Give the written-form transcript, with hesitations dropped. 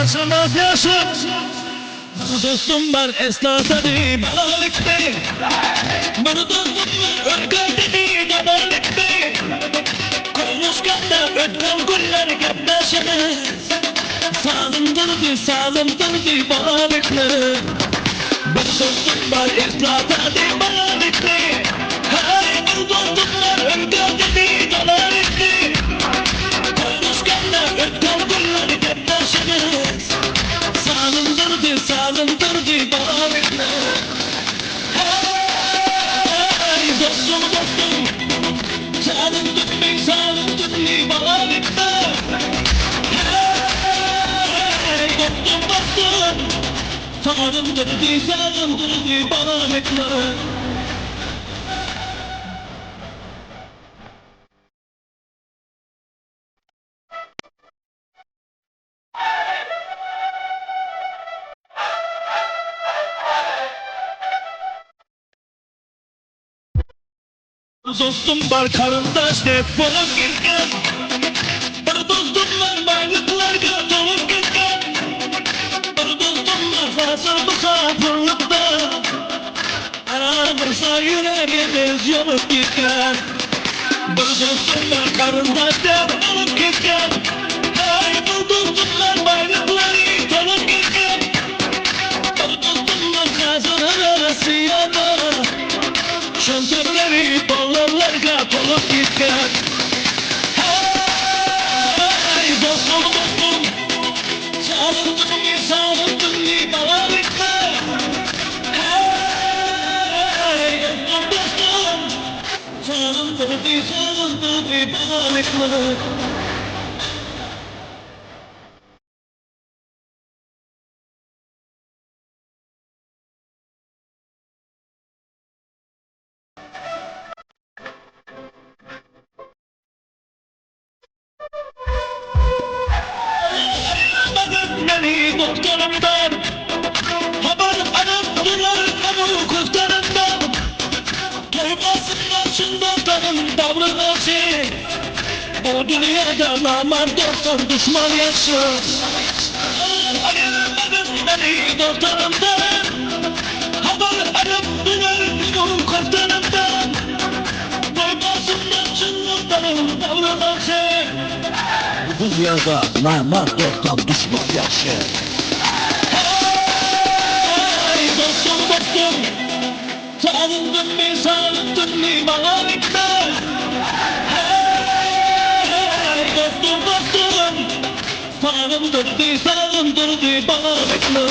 Ýaşamaz ýaşa. Bir dostum bar esnasa diý balikdi. Bir dostum bar ötken diý dabalikdi. Konuşkanda ötken günler gepleşimiz. Sazym durdy sazym durdy balikdi. Bir dostum bar esnasa diý balikdi. Haý bir dostum bar ötken diý dabalikdi. Konuşkanda ötken günler gepleşimiz. Sagyndyrdy, sagyndyrdy balyklary. Heý, dostum, dostum, sagyndyrdy, sagyndyrdy balyklary. Heý, dostum, dostum, sagyndyrdy, sagyndyrdy balyklary. Dostum bar karyndaş dep bolup gitgen, Bir dostum bar baýlyklarga tolup gitgen, Bir dostum bar hazir musapyrlykda, Aramyzda ýüregimiz ýolup gitgen. Bir dostum bar garyndaş dep bolup gitgen, Haý, bir dostum bar baýlyklary tolup gitgen, Bir dostum bar hazir Rossiýada, Çöntekleri dollarlarga tolup gitgen. Haý, dostum, dostum, Sagyndym, sagyndym balalykda. Haý, dostum, dostum, Sagyndyrdy, sagyndyrdy balyklar. Aýyrmadyn meni dostlarymdan, Habar alyp durar gamu köklerimden. Toýmasynlar çyn dostlaryň bagry garşy, Bu dünýede namart dostdan duşman ýagşy. Aýyrmadyn meni dostlarymdan, Habar alyp durar gamu köklerimden. Toýmasynlar çyn dostlaryň bagry garşy. Bu dünýäde namart dostdan duşman ýagşy. Heý, dostum, dostum, sagyndymmy, sagyndymmy maňa gitme. Heý, dostum, dostum, sagyndyrdy, sagyndyrdy maňa gitme.